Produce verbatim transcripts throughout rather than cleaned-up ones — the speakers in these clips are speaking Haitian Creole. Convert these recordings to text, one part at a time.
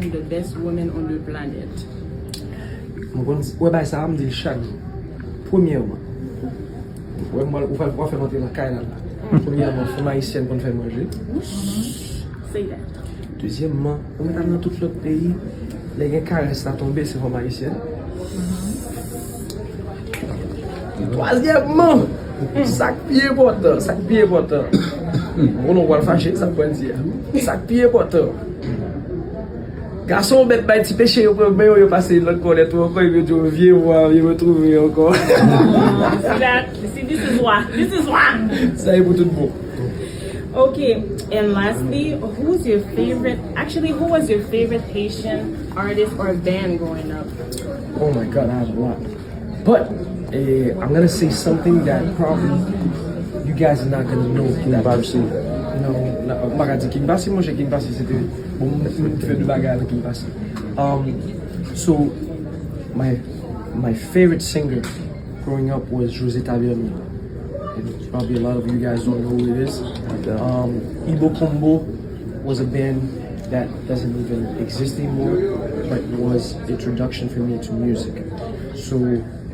The best woman on the planet. Mwen konn di, wè bay sa a, m di l chak jou. Premyèman, wè m, ou fè, ou fè m antre nan kay la. Premyèman, fanm ayisyèn konn fè manje. Say that. Dezyèmman, ou mèt al nan tout lòt peyi, lè gen karès la tonbe, se fanm ayisyèn. Twazyèmman, sa k pi enpòtan, sa k pi enpòtan. Bon, nou pral fache, sa m pral di a. Sa k pi enpòtan. Gason bèt bay ti peche yo pran men yo, yo pase lòt kò lè tou ankò, yo di yo vye vwa, yo retwouve yo ankò. See that? See, this is why. This is why. Sa e pou tout bon. Okay, and lastly, who's your favorite? Actually, who was your favorite Haitian artist or band growing up? Oh my God, I have a lot. But eh, I'm gonna say something that probably you guys are not gonna know that person. No, no, m pa ka di King Bassy, monchè, King Bassy se te bon, m m te fè de bagay avèk King Bassy. Um, so my my favorite singer growing up was José Tavernier. And probably a lot of you guys don't know who it is. Um, Igbo Combo was a band that doesn't even exist anymore, but was introduction for me to music. So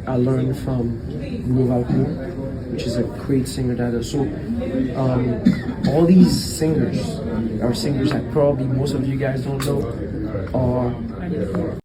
I learned from Igbo Valcourt, which is a great singer that is. So um, all these singers are singers that probably most of you guys don't know are